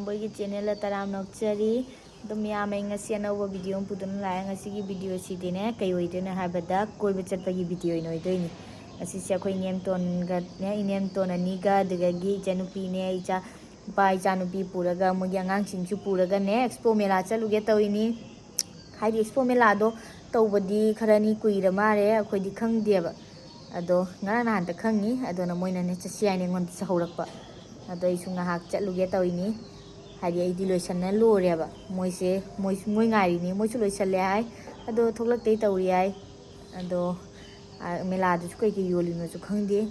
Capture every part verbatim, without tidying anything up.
ꯃꯣꯏꯒꯤ ꯆꯦꯅꯦꯜꯗ ꯇꯔꯥꯝꯅ ꯑꯣꯛꯆꯔꯤ꯫ ꯑꯗꯨꯝ ꯃꯌꯥꯝ, ꯑꯩ ꯉꯁꯤ ꯑꯅꯧꯕ ꯚꯤꯗꯤꯑꯣ ꯑꯃ ꯄꯨꯗꯨꯅ ꯂꯥꯛꯑꯦ꯫ ꯉꯁꯤꯒꯤ ꯚꯤꯗꯤꯑꯣꯁꯤꯗꯤꯅꯦ, ꯀꯩ ꯑꯣꯏꯗꯣꯏꯅꯣ ꯍꯥꯏꯕꯗ, ꯀꯣꯏꯕ ꯆꯠꯄꯒꯤ ꯚꯤꯗꯤꯑꯣ ꯑꯣꯏꯅ ꯑꯣꯏꯗꯣꯏꯅꯤ꯫ ꯉꯁꯤꯁꯦ ꯑꯩꯈꯣꯏ ꯏꯅꯦꯝꯇꯣꯟꯒꯅꯦ, ꯏꯅꯦꯝꯇꯣꯟ ꯑꯅꯤꯒ, ꯑꯗꯨꯗꯒꯤ ꯏꯆꯟꯅꯨꯄꯤꯅꯦ, ꯏꯆꯥ, ꯅꯨꯄꯥ ꯏꯆꯥꯅꯨꯄꯤ ꯄꯨꯔꯒ, ꯃꯣꯏꯒꯤ ꯑꯉꯥꯡꯁꯤꯡꯁꯨ ꯄꯨꯔꯒꯅꯦ, ꯑꯦꯛꯁꯄꯣ ꯃꯦꯂꯥ ꯆꯠꯂꯨꯒꯦ ꯇꯧꯔꯤꯅꯤ꯫ ꯍꯥꯏꯗꯤ, ꯑꯦꯛꯁꯄꯣ ꯃꯦꯂꯥꯗꯣ ꯇꯧꯕꯗꯤ ꯈꯔꯅꯤ ꯀꯨꯏꯔ ꯃꯥꯜꯂꯦ, ꯑꯩꯈꯣꯏꯗꯤ ꯈꯪꯗꯦꯕ꯫ ꯑꯗꯣ ꯉꯔꯥꯡ ꯅꯍꯥꯟꯇ ꯈꯪꯉꯤ꯫ ꯑꯗꯨꯅ ꯃꯣꯏꯅꯅꯦ, ꯆꯠꯁꯤ ꯍꯥꯏꯅ ꯑꯩꯉꯣꯟꯗꯁꯨ ꯍꯧꯔꯛꯄ꯫ ꯑꯗꯣ ꯑꯩꯁꯨ ꯉꯥꯏꯍꯥꯛ ꯆꯠꯂꯨꯒꯦ ꯇꯧꯔꯤꯅꯤ꯫ ꯍꯥꯏꯗꯤ, ꯑꯩꯗꯤ ꯂꯣꯏꯁꯟꯅ ꯂꯣꯏꯔꯦꯕ꯫ ꯃꯣꯏꯁꯦ, ꯃꯣꯏ, ꯃꯣꯏ ꯉꯥꯏꯔꯤꯅꯤ꯫ ꯃꯣꯏꯁꯨ ꯂꯣꯏꯁꯜꯂꯦ ꯍꯥꯏ꯫ ꯑꯗꯣ ꯊꯣꯛꯂꯛꯇꯩ ꯇꯧꯔꯤ ꯍꯥꯏ꯫ ꯑꯗꯣ, ꯑ, ꯃꯦꯂꯥꯗꯨꯁꯨ ꯀꯩꯀꯩ ꯌꯣꯜꯂꯤꯅꯣꯁꯨ ꯈꯪꯗꯦ꯫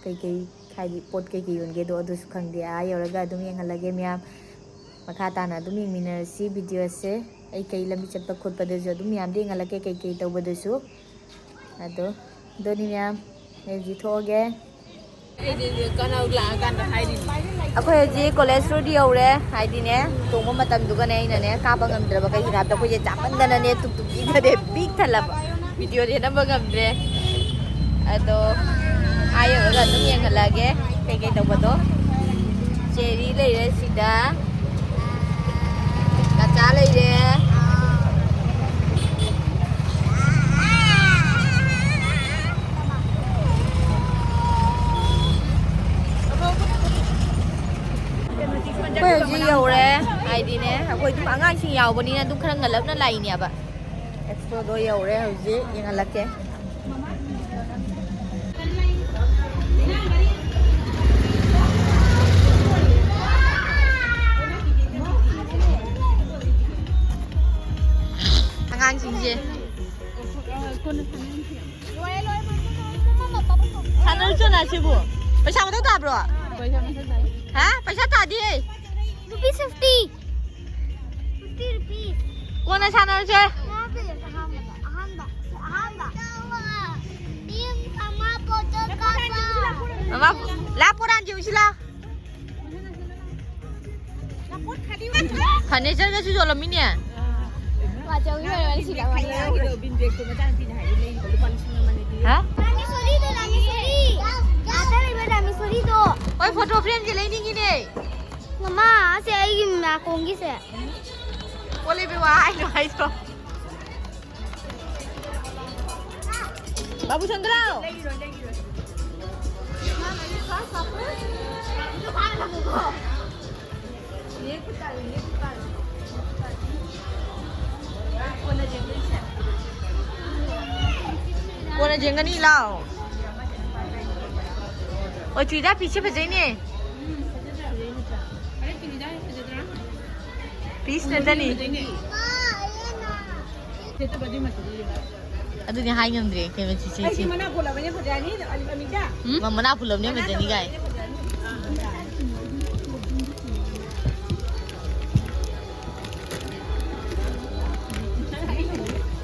ꯀꯩꯀꯩ, ꯍꯥꯏꯗꯤ, ꯄꯣꯠ ꯀꯩꯀꯩ ꯌꯣꯟꯒꯦꯗꯣ ꯑꯗꯨꯁꯨ ꯈꯪꯗꯦ꯫ ꯑꯥ ꯌꯧꯔꯒ ꯑꯗꯨꯝ ꯌꯦꯡꯍꯜꯂꯒꯦ ꯃꯌꯥꯝ꯫ ꯃꯈꯥ ꯇꯥꯅ ꯑꯗꯨꯝ ꯌꯦꯡꯃꯤꯟꯅꯔꯁꯤ ꯚꯤꯗꯤꯑꯣꯁꯦ꯫ ꯑꯩ ꯀꯩ ꯂꯝꯕꯤ ꯆꯠꯄ ꯈꯣꯠꯄꯗꯁꯨ ꯑꯗꯨꯝ ꯃꯌꯥꯝꯗ ꯌꯦꯡꯍꯜꯂꯛꯀꯦ, ꯀꯩꯀꯩ ꯇꯧꯕꯗꯁꯨ꯫ ꯑꯗꯣ, ꯑꯗꯨꯅꯤ ꯃꯌꯥꯝ, ꯑꯩ ꯍꯧꯖꯤꯛ ꯊꯣꯛꯑꯒꯦ꯫ ꯑꯩꯈꯣꯏ ꯍꯧꯖꯤꯛ ꯀꯣꯂꯦꯖ ꯔꯣꯗ ꯌꯧꯔꯦ꯫ ꯍꯥꯏꯗꯤꯅꯦ, ꯇꯣꯡꯕ ꯃꯇꯝꯗꯨꯒꯅꯦ ꯑꯩꯅꯅꯦ ꯀꯥꯞꯄ ꯉꯝꯗ꯭ꯔꯕ꯫ ꯀꯩꯒꯤꯅꯣ ꯍꯥꯏꯕꯗ ꯑꯩꯈꯣꯏꯁꯦ ꯆꯥꯃꯟꯗꯅꯅꯦ ꯇꯨꯞ ꯇꯨꯞ ꯄꯤꯛꯊꯔꯦ, ꯄꯤꯛ ꯊꯜꯂꯕ꯫ ꯚꯤꯗꯤꯑꯣꯁꯦ ꯅꯝꯕ ꯉꯝꯗ꯭ꯔꯦ꯫ ꯑꯗꯣ ꯑꯥ ꯌꯧꯔꯒ ꯑꯗꯨꯝ ꯌꯦꯡꯍꯜꯂꯛꯑꯒꯦ ꯀꯩꯀꯩ ꯇꯧꯕꯗꯣ꯫ ꯆꯦꯔꯤ ꯂꯩꯔꯦ ꯁꯤꯗ, ꯀꯆꯥ ꯂꯩꯔꯦ꯫ ꯑꯩꯈꯣꯏ ꯍꯧꯖꯤꯛ ꯌꯧꯔꯦ꯫ ꯍꯥꯏꯗꯤꯅꯦ, ꯑꯩꯈꯣꯏ ꯑꯗꯨꯝ ꯑꯉꯥꯡꯁꯤꯡ ꯌꯥꯎꯕꯅꯤꯅ ꯑꯗꯨꯝ ꯈꯔ ꯉꯜꯂꯞꯅ ꯂꯥꯛꯏꯅꯦꯕ꯫ ꯑꯦꯛꯁꯄꯣꯗꯣ ꯌꯧꯔꯦ ꯍꯧꯖꯤꯛ, ꯌꯦꯡꯍꯜꯂꯛꯀꯦ꯫ ꯑꯉꯥꯡꯁꯤꯡꯁꯦ꯫ ꯁꯥꯟꯅꯔꯨ ꯆꯣꯅꯥ ꯁꯤꯕꯨ꯫ ꯄꯩꯁꯥ ꯃꯊꯧ ꯇꯥꯕ꯭ꯔꯣ? ꯍꯥ? ꯄꯩꯁꯥ ꯇꯥꯗꯦ꯫ Rupees fifty. Fifty rupees. ꯀꯣꯟꯅ ꯁꯥꯟꯅꯔꯁꯦ꯫ ꯑꯍꯥꯟꯕ, ꯑꯍꯥꯟꯕ, ꯑꯍꯥꯟꯕ꯫ ꯃꯃꯥ, ꯂꯥ ꯄꯣꯔꯥꯟ ꯌꯦꯡꯉꯨꯁꯤ ꯂꯥ꯫ ꯐꯔꯅꯤꯆꯔꯒꯁꯨ ꯌꯣꯜꯂꯝꯃꯤꯅꯦ꯫ ꯍꯥ? ꯍꯣꯏ, ꯐꯣꯇꯣ ꯐ꯭ꯔꯦꯝꯁꯦ ꯂꯩꯅꯤꯡꯉꯤꯅꯦ꯫ ꯃꯃꯥ, ꯑꯁꯦ ꯑꯩꯒꯤ ꯅꯥꯀꯣꯡꯒꯤꯁꯦ꯫ ꯀꯣꯜ ꯂꯩꯕꯤ ꯋꯥ ꯍꯥꯏꯅꯣ ꯍꯥꯏꯗꯣ꯫ ꯕꯥꯕꯨ ꯁꯟꯗ꯭ꯔꯥꯎ꯫ ꯀꯣꯟꯅ ꯌꯦꯡꯒꯅꯤ ꯂꯥꯎ꯫ ꯑꯣ, ꯆꯨꯏꯗꯥ ꯄꯤꯁꯦ ꯐꯖꯩꯅꯦ꯫ ꯄꯤꯁ ꯅꯠꯇꯅꯤ꯫ ꯑꯗꯨꯗꯤ ꯍꯥꯏ ꯉꯝꯗ꯭ꯔꯦ ꯀꯩ ꯃꯆꯨ ꯁꯦꯠꯁꯤ꯫ ꯑꯩꯗꯤ ꯃꯅꯥ ꯐꯣꯜꯂꯕꯅꯦ ꯐꯖꯅꯤ, ꯑꯃꯤꯇꯥ꯫ ꯎꯝ? ꯃ-, ꯃꯅꯥ ꯐꯣꯜꯂꯕꯅꯦ ꯐꯖꯅꯤ ꯒꯥꯏ꯫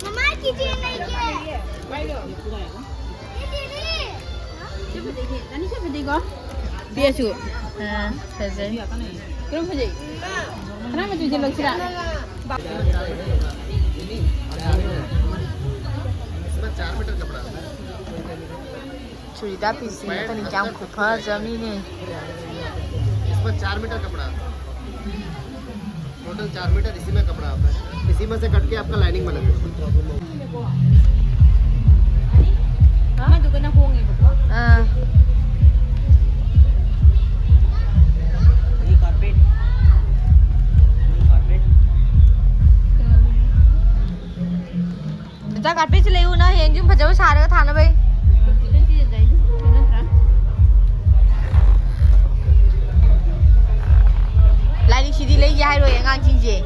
ꯃꯃꯥ, ꯀꯤꯆꯦꯟ ꯂꯩꯒꯦ꯫ ꯄꯤꯁꯨ꯫ ꯑꯥ, ꯐꯖꯩ꯫ ꯀꯔꯝ ꯐꯖꯩ? ꯁꯅꯥ ꯃꯆꯨꯁꯦ ꯂꯧꯁꯤꯔꯥ? ꯆꯨꯔꯤꯗꯥꯔ ꯄꯤꯁꯁꯤꯅ ꯀꯌꯥꯝ ꯈꯨꯐꯖ ꯑꯃꯅꯤꯅꯦ꯫ इसमें चार मीटर कपड़ा। टोटल चार मीटर इसी में कपड़ा आता है। इसी में से कट के आपका लाइनिंग बना देगा। ꯑꯥ꯫ ꯃꯆꯥ ꯀꯥꯔꯄꯦꯠꯁꯨ ꯂꯩꯌꯨ, ꯅꯪ ꯍꯌꯦꯡ ꯌꯨꯝ ꯐꯖꯕ ꯁꯥꯔꯒ ꯊꯥꯅꯕꯩ꯫ ꯂꯥꯏꯔꯤꯛꯁꯤꯗꯤ ꯂꯩꯒꯦ ꯍꯥꯏꯔꯣꯏ ꯑꯉꯥꯡꯁꯤꯡꯁꯦ꯫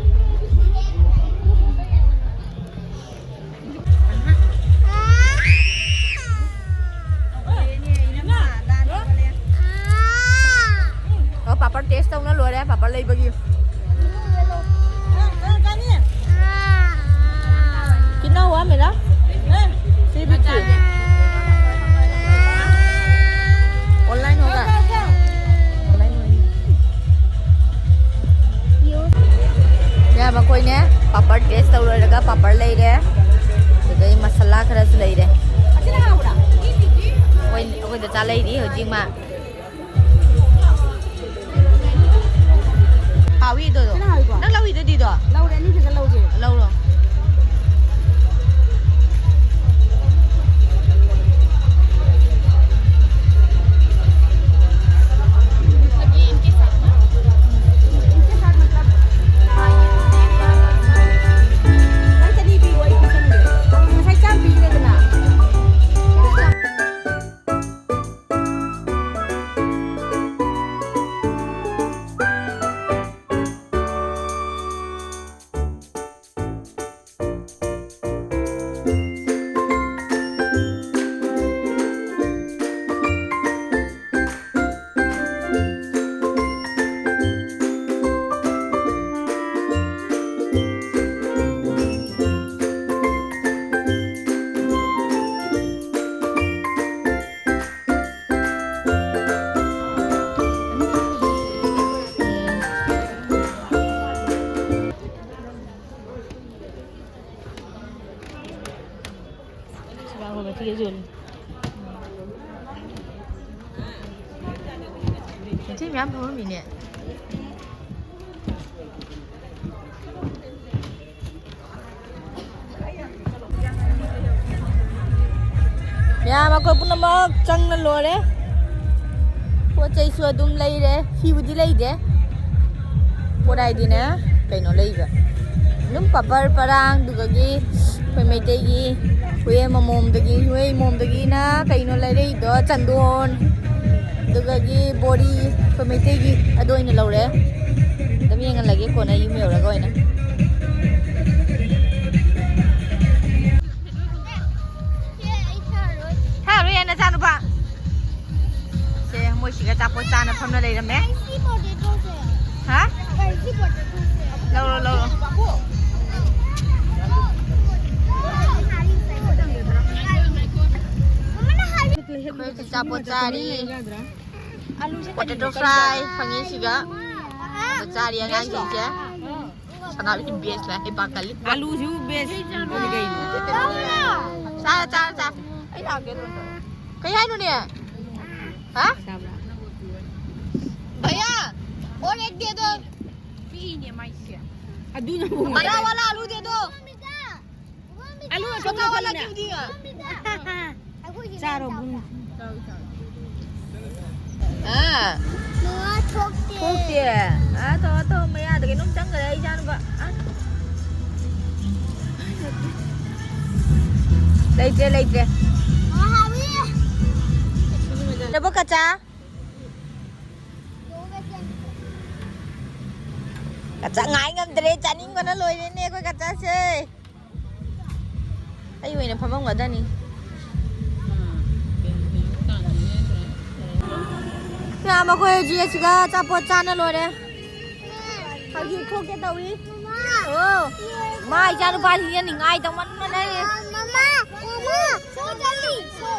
ꯑꯣ, ꯄꯥꯄꯔ ꯇꯦꯁ ꯇꯧꯅ ꯂꯣꯏꯔꯦ, ꯄꯥꯄꯔ ꯂꯩꯕꯒꯤ꯫ कितना हुआ मेरा? Three fifty. ऑनलाइन होगा। ऑनलाइन होगा। ꯌꯥ, ꯃꯈꯣꯏꯅꯦ ꯄꯥꯄꯔ ꯇꯦꯁ ꯇꯧ ꯂꯣꯏꯔꯒ ꯄꯥꯄꯔ ꯂꯩꯔꯦ, ꯑꯗꯨꯗꯩ ꯃꯁꯥꯂꯥ ꯈꯔꯁꯨ ꯂꯩꯔꯦ꯫ ꯑꯩꯈꯣꯏ, ꯑꯩꯈꯣꯏꯗ ꯆꯥ ꯂꯩꯔꯤ ꯍꯧꯖꯤꯛ ꯃꯥ꯫ ꯄꯤꯗꯣ꯫ ꯀꯅꯥ ꯍꯥꯏꯕ? ꯅꯪ ꯂꯧꯏꯗꯨꯗꯤꯗꯣ? ꯂꯧꯔꯦ, ꯑꯅꯤꯗꯨꯗ ꯂꯧꯒꯦ꯫ ꯂꯧꯔꯣ꯫ इनके साथ मतलब, हाँ, ये दे दिया। ꯅꯪ ꯆꯅꯤ ꯄꯤꯔꯣ, ꯑꯩ ꯄꯤꯁꯟꯒꯦ꯫ ꯉꯁꯥꯏ ꯆꯥꯝ ꯄꯤꯈꯤꯗꯅ꯫ ꯃꯌꯥꯝ ꯐꯝꯃꯝꯃꯤꯅꯦ꯫ ꯃꯌꯥꯝ ꯑꯩꯈꯣꯏ ꯄꯨꯝꯅꯃꯛ ꯆꯪꯅ ꯂꯣꯏꯔꯦ꯫ ꯄꯣꯠ ꯆꯩꯁꯨ ꯑꯗꯨꯝ ꯂꯩꯔꯦ꯫ ꯐꯤꯕꯨꯗꯤ ꯂꯩꯗꯦ꯫ ꯄꯣꯠ ꯍꯥꯏꯗꯤꯅꯦ, ꯀꯩꯅꯣ ꯂꯩꯕ꯫ ꯑꯗꯨꯝ ꯄꯥꯄꯔ ꯄꯔꯥꯡ, ꯑꯗꯨꯗꯒꯤ ꯑꯩꯈꯣꯏ ꯃꯩꯇꯩꯒꯤ ꯈꯨꯌꯦꯟ ꯑꯃꯣꯝꯗꯒꯤ, ꯈꯨꯌꯦꯟ ꯑꯃꯣꯝꯗꯒꯤꯅ ꯀꯩꯅꯣ ꯂꯩꯔꯛꯏꯗꯣ, ꯆꯟꯗꯣꯟ, ꯑꯗꯨꯗꯒꯤ ꯕꯣꯔꯤ, ꯑꯩꯈꯣꯏ ꯃꯩꯇꯩꯒꯤ ꯑꯗꯨ ꯑꯣꯏꯅ ꯂꯧꯔꯦ꯫ ꯑꯗꯨꯝ ꯌꯦꯡꯍꯜꯂꯒꯦ ꯀꯣꯟꯅ ꯌꯨꯝ ꯌꯧꯔꯒ ꯑꯣꯏꯅ꯫ ꯊꯥꯔꯣꯏ ꯌꯥ ꯅꯆꯥꯅꯨꯄꯥ꯫ ꯁꯦ, ꯃꯣꯏ ꯁꯤꯒ ꯑꯆꯥꯄꯣꯠ ꯆꯥꯅ ꯐꯝꯅ ꯂꯩꯔꯝꯃꯦ꯫ ꯍꯥ? ꯂꯧꯔꯣ, ꯂꯧꯔꯣ꯫ ꯑꯩꯈꯣꯏ ꯍꯧꯖꯤꯛ ꯑꯆꯥꯄꯣꯠ ꯆꯥꯔꯤ꯫ Potato fry ꯐꯪꯉꯤ ꯁꯤꯒ꯫ ꯑꯗꯨ ꯆꯥꯔꯤ ꯑꯉꯥꯡꯁꯤꯡꯁꯦ꯫ ꯁꯅꯥꯕꯤꯒꯤ best ꯂꯥꯛꯑꯦ, ꯄꯥꯈꯠꯂꯤ꯫ ꯑꯂꯨꯁꯨ best ꯑꯗꯨꯅꯤ ꯀꯩꯅꯣ꯫ ꯆꯥꯔꯣ, ꯆꯥꯔꯣ, ꯆꯥꯔꯣ꯫ ꯑꯩ ꯂꯥꯛꯀꯦ ꯑꯗꯨꯝ ꯇꯧꯔꯣ꯫ ꯀꯩ ꯍꯥꯏꯅꯣꯅꯦ? ꯍꯥ? ꯆꯥꯕ꯭ꯔꯥ? भैया, और एक दे दो। ꯑꯗꯨꯅꯕꯨ ꯕꯔꯥ ꯋꯥꯂꯥ ꯑꯂꯨ ꯗꯦ ꯗꯣ꯫ ꯑꯂꯨ ꯑꯆꯧꯕꯗꯣ ꯈꯜꯂꯨꯅꯦ꯫ ꯆꯥꯔꯣ, ꯕꯨꯡ꯫ ꯑꯥ꯫ ꯃꯃꯥ ꯊꯣꯛꯇꯦ꯫ ꯊꯣꯛꯇꯦ꯫ ꯑꯥ, ꯇꯧ, ꯇꯧ, ꯃꯌꯥꯗ ꯀꯩꯅꯣꯝ ꯆꯪꯈ꯭ꯔꯦ, ꯑꯩ ꯏꯆꯥꯅꯨꯄꯥ꯫ ꯑꯥ꯫ ꯂꯩꯇ꯭ꯔꯦ, ꯂꯩꯇ꯭ꯔꯦ꯫ ꯃꯃꯥ ꯍꯥꯎꯏ꯫ ꯅꯕꯣ ꯀꯆꯥ? ꯀꯆꯥ ꯉꯥꯏ ꯉꯝꯗ꯭ꯔꯦ, ꯆꯥꯅꯤꯡꯕꯅ ꯂꯣꯏꯔꯦꯅꯦ ꯑꯩꯈꯣꯏ ꯀꯆꯥꯁꯦ꯫ ꯑꯩ ꯑꯣꯏꯅ ꯐꯝꯃꯝꯒꯗꯅꯤ꯫ ꯌꯥꯝ ꯑꯩꯈꯣꯏ ꯍꯧꯖꯤꯛ ꯑꯁꯤꯒ ꯑꯆꯥꯄꯣꯠ ꯆꯥꯅ ꯂꯣꯏꯔꯦ꯫ ꯍꯧꯖꯤꯛ ꯊꯣꯛꯀꯦ ꯇꯧꯔꯤ꯫ ꯑꯣ, ꯃꯥ ꯏꯆꯥ ꯅꯨꯄꯥꯁꯤꯅ ꯅꯤꯡꯉꯥꯏ ꯇꯧꯃꯟꯗꯅ꯫ ꯃꯃꯥ, ꯃꯃꯥ, ꯁꯣ ꯆꯠꯂꯤ, ꯁꯣ꯫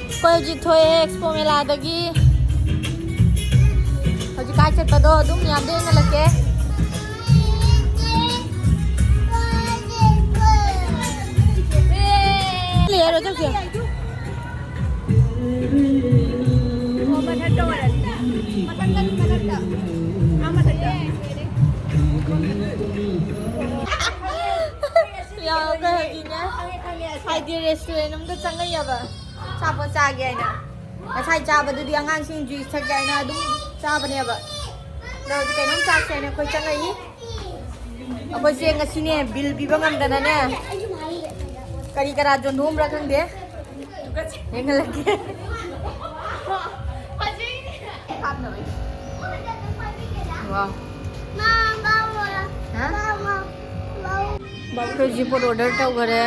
ꯑꯩꯈꯣꯏ ꯍꯧꯖꯤꯛ ꯊꯣꯛꯑꯦ ꯑꯦꯛꯁꯄꯣ ꯃꯦꯂꯥꯗꯒꯤ꯫ ꯍꯧꯖꯤꯛ ꯀꯥꯏ ꯆꯠꯄꯗꯣ ꯑꯗꯨꯝ ꯃꯌꯥꯝꯗ ꯌꯦꯡꯍꯜꯂꯛꯀꯦ꯫ ꯂꯩꯔꯣ ꯆꯠꯁꯦ꯫ ꯑꯣ, ꯃꯊꯛꯇ ꯑꯣꯏꯔꯗꯤ꯫ ꯃꯊꯛꯇ, ꯃꯊꯛꯇ꯫ ꯑꯥ, ꯃꯊꯛꯇ꯫ ꯌꯥꯎꯈ꯭ꯔꯦ ꯍꯧꯖꯤꯛꯅꯦ꯫ ꯍꯥꯏꯗꯤ ꯔꯦꯁꯇꯨꯔꯦꯟ ꯑꯝꯗ ꯆꯪꯉꯛꯑꯦꯕ꯫ ꯑꯆꯥꯄꯣꯠ ꯆꯥꯒꯦ ꯍꯥꯏꯅ꯫ ꯉꯁꯥꯏ ꯆꯥꯕꯗꯨꯗꯤ ꯑꯉꯥꯡꯁꯤꯡ ꯖꯨꯏꯁ ꯊꯛꯀꯦ ꯍꯥꯏꯅ ꯑꯗꯨꯝ ꯆꯥꯕꯅꯦꯕ꯫ ꯑꯗꯣ ꯍꯧꯖꯤꯛ ꯀꯩꯅꯣꯝ ꯆꯥꯁꯦ ꯍꯥꯏꯅ ꯑꯩꯈꯣꯏ ꯆꯪꯉꯛꯏ꯫ ꯑꯩꯈꯣꯏꯁꯦ ꯉꯁꯤꯅꯦ ꯕꯤꯜ ꯄꯤꯕ ꯉꯝꯗꯅꯅꯦ ꯀꯔꯤ ꯀꯔꯥ ꯌꯣꯟꯊꯣꯛꯑꯝꯕ꯭ꯔꯥ ꯈꯪꯗꯦ꯫ ꯌꯦꯡꯍꯜꯂꯛꯀꯦ꯫ ꯋꯥꯎ꯫ ꯍꯥ? ꯑꯩꯈꯣꯏ ꯍꯧꯖꯤꯛ ꯄꯣꯠ ꯑꯣꯔꯗꯔ ꯇꯧꯈꯔꯦ꯫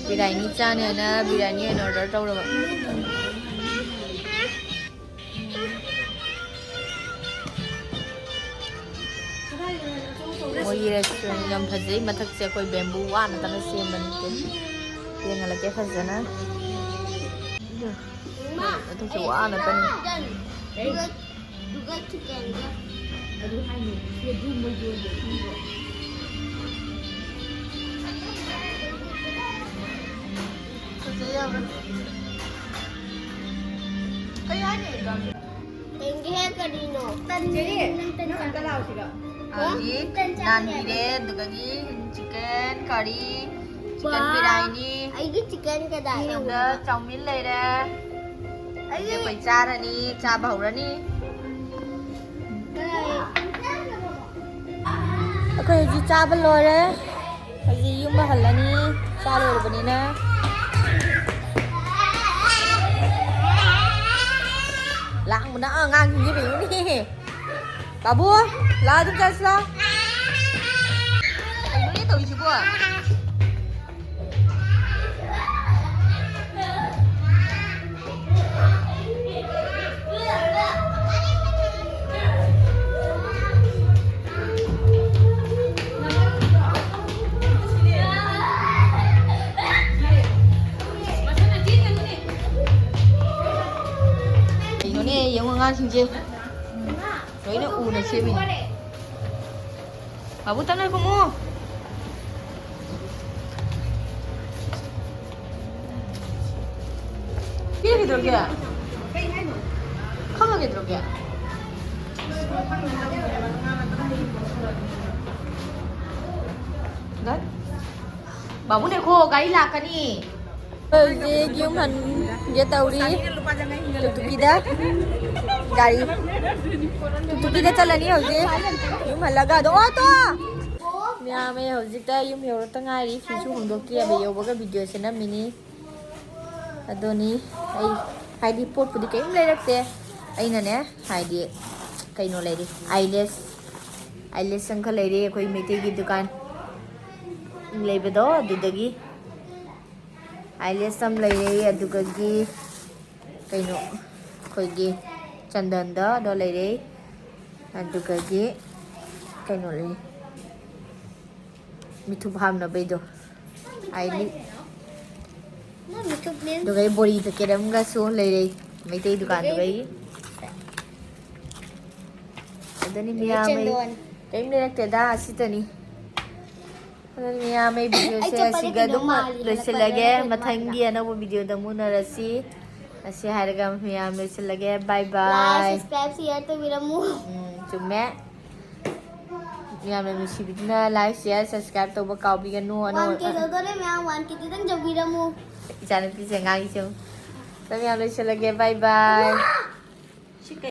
ꯕꯤꯔꯌꯥꯅꯤ ꯆꯥꯅꯦꯅ ꯕꯤꯔꯌꯥꯅꯤ ꯑꯣꯏꯅ ꯑꯣꯔꯗꯔ ꯇꯧꯔꯕ꯫ ꯃꯣꯏꯒꯤ ꯔꯦꯁꯇꯨꯔꯦꯟ ꯌꯥꯝ ꯐꯖꯩ꯫ ꯃꯊꯛꯁꯦ ꯑꯩꯈꯣꯏ ꯕꯦꯝꯕꯨ ꯋꯥꯅ ꯇꯅ ꯁꯦꯝꯕꯅꯤ꯫ ꯌꯦꯡꯍꯜꯂꯛꯀꯦ ꯐꯖꯅ꯫ ꯑꯗꯨꯁꯨ ꯋꯥꯅ ꯇꯅꯤ꯫ ꯑꯗꯨ ꯍꯥꯏꯅꯤ꯫ ꯑꯗꯨ ꯃꯣꯏ ꯌꯣꯟꯗꯦ ꯈꯪꯕ꯭ꯔꯣ? ꯀꯩ ꯍꯥꯏꯅꯤ? ꯀꯩꯒꯤ ꯍꯦꯛ ꯀꯔꯤꯅꯣ? ꯇꯟ, ꯆꯦꯔꯤ, ꯅꯪ ꯇꯟ ꯅꯪ ꯑꯝꯇ ꯆꯥꯕ ꯂꯥꯛꯑꯣ ꯁꯤꯗ꯫ ꯍꯧꯖꯤꯛ ꯇꯟ ꯆꯥꯕ ꯅꯥꯟꯕꯤꯔꯦ, ꯑꯗꯨꯗꯒꯤ ꯆꯤꯛꯀꯟ ꯀꯔꯤ, ꯆꯤꯛꯀꯟ ꯕꯤꯔꯌꯥꯅꯤ, ꯑꯩꯒꯤ ꯆꯤꯛꯀꯟ ꯀꯗꯥꯏ ꯁꯣꯝꯗ ꯌꯧꯈ꯭ꯔꯕ? ꯆꯧꯃꯤꯟ ꯂꯩꯔꯦ꯫ ꯑꯗꯨꯗꯤ ꯑꯩꯒꯤ ꯑꯩꯈꯣꯏ ꯆꯥꯔꯅꯤ, ꯆꯥꯕ ꯍꯧꯔꯅꯤ꯫ ꯑꯩꯈꯣꯏ ꯍꯧꯖꯤꯛ ꯆꯥꯕ ꯂꯣꯏꯔꯦ꯫ ꯍꯧꯖꯤꯛ ꯌꯨꯝꯗ ꯍꯜꯂꯅꯤ, ꯆꯥ ꯂꯣꯏꯔꯕꯅꯤꯅ꯫ ꯂꯥꯡꯕꯅ ꯑꯉꯥꯡꯁꯤꯡꯁꯦ ꯀꯩꯅꯣꯅꯦ꯫ ꯕꯥꯕꯨ, ꯂꯥꯛꯑꯣ, ꯑꯗꯨꯝ ꯆꯠꯁꯤ ꯂꯥꯛꯑꯣ꯫ ꯀꯩꯅꯣꯅꯦ ꯇꯧꯔꯤꯁꯤꯕꯣ? ꯀꯩꯅꯣꯅꯦ, ꯌꯦꯡꯉꯨ ꯑꯉꯥꯡꯁꯤꯡꯁꯦ꯫ ꯂꯣꯏꯅ ꯎꯅ ꯁꯦꯝꯃꯤ꯫ ꯕꯥꯕꯨ, ꯇꯞꯅ ꯀꯨꯝꯃꯨ꯫ ꯄꯤꯔꯒꯦꯗꯧꯔꯒꯦ? ꯈꯪꯉꯒꯦ ꯇꯧꯔꯒꯦ? ꯕꯥꯕꯨꯅꯦꯈꯣ, ꯒꯥꯔꯤ ꯂꯥꯛꯀꯅꯤ꯫ ꯍꯧꯖꯤꯛ ꯌꯨꯝ ꯍꯟꯒꯦ ꯇꯧꯔꯤ꯫ ꯇꯨꯀꯤꯗ ꯒꯥꯔꯤ, ꯇꯨꯀꯤꯗ ꯆꯠꯂꯅꯤ ꯍꯧꯖꯤꯛ꯫ ꯌꯨꯝ ꯍꯜꯂꯒ ꯑꯗꯣ, ꯑꯣ, ꯇꯣ! ꯃꯌꯥꯝ, ꯑꯩ ꯍꯧꯖꯤꯛꯇ ꯌꯨꯝ ꯌꯧꯔꯛꯇ ꯉꯥꯏꯔꯤ꯫ ꯐꯤꯁꯨ ꯍꯣꯡꯗꯣꯛꯇ꯭ꯔꯤ, ꯑꯕ ꯌꯧꯕꯒ ꯚꯤꯗꯤꯑꯣꯁꯦ ꯅꯝꯃꯤꯅꯤ꯫ ꯑꯗꯨꯅꯤ ꯑꯩ, ꯍꯥꯏꯗꯤ, ꯄꯣꯠꯄꯨꯗꯤ ꯀꯔꯤꯝ ꯂꯩꯔꯛꯇꯦ꯫ ꯑꯩꯅꯅꯦ, ꯍꯥꯏꯗꯤ, ꯀꯩꯅꯣ ꯂꯩꯔꯤ, ꯑꯥꯏꯂꯦꯁ, ꯑꯥꯏꯂꯦꯁ ꯑꯃꯈꯛ ꯂꯩꯔꯤ ꯑꯩꯈꯣꯏ ꯃꯩꯇꯩꯒꯤ ꯗꯨꯀꯥꯟ ꯂꯩꯕꯗꯣ, ꯑꯗꯨꯗꯒꯤ ꯑꯥꯏꯂꯦꯁ ꯑꯃ ꯂꯩꯔꯦ꯫ ꯑꯗꯨꯗꯒꯤ ꯀꯩꯅꯣ, ꯑꯩꯈꯣꯏꯒꯤ ꯆꯟꯗꯟꯗꯣ ꯑꯗꯣ ꯂꯩꯔꯦ꯫ ꯑꯗꯨꯗꯒꯤ ꯀꯩꯅꯣ ꯂꯩ, ꯃꯤꯊꯨꯞ ꯍꯥꯞꯅꯕꯩꯗꯣ, ꯑꯥꯏꯂꯤ꯫ ꯑꯗꯨꯒ ꯕꯣꯔꯤ ꯄꯦꯀꯦꯠ ꯑꯃꯒꯁꯨ ꯂꯩꯔꯦ ꯃꯩꯇꯩ ꯗꯨꯀꯥꯟꯗꯨꯒꯤ꯫ ꯑꯗꯨꯅꯤ ꯃꯌꯥꯝ, ꯑꯩ ꯀꯔꯤꯝ ꯂꯩꯔꯛꯇꯦꯗ, ꯑꯁꯤꯇꯅꯤ꯫ ꯑꯗꯨꯅ ꯃꯌꯥꯝ ꯑꯩ ꯚꯤꯗꯤꯑꯣꯁꯦ ꯆꯠꯄꯗ ꯑꯁꯤꯒ ꯀꯩꯅꯣꯝ ꯑꯗꯨꯝ ꯃꯥꯜꯂꯤ, ꯂꯣꯏꯁꯤꯜꯂꯒꯦ꯫ ꯍꯜꯂꯛꯄꯗ ꯀꯩꯅꯣꯝ ꯃꯊꯪꯒꯤ ꯑꯅꯧꯕ ꯚꯤꯗꯤꯑꯣꯗ ꯑꯃꯨꯛ ꯎꯅꯔꯁꯤ꯫ ꯑꯁꯤ ꯍꯥꯏꯔꯒ ꯃꯌꯥꯝ ꯂꯣꯏꯁꯤꯜꯂꯒꯦ꯫ ꯕꯥꯏ Like, ꯕꯥꯏ꯫ Subscribe, Share ꯇꯧꯕꯤꯔꯝꯃꯨ꯫ ꯎꯝ, ꯆꯨꯝꯃꯦ꯫ ꯃꯌꯥꯝꯅ ꯅꯨꯡꯁꯤꯕꯤꯗꯨꯅ like, share, subscribe ꯇꯧꯕ ꯀꯥꯎꯕꯤꯒꯅꯨ꯫ ꯑꯅꯧ- One K ꯌꯧꯗꯣꯔꯦ ꯃꯌꯥꯝ, one K ꯗꯪ ꯌꯧꯕꯤꯔꯝꯃꯨ꯫ ꯏꯆꯥꯅꯨꯄꯤꯁꯦ ꯉꯥꯡꯉꯤꯁꯦ ꯌꯦꯡꯉꯨ꯫ ꯃꯌꯥꯝ ꯂꯣꯏꯁꯤꯜꯂꯒꯦ꯫ ꯕꯥꯏ ꯕꯥꯏ꯫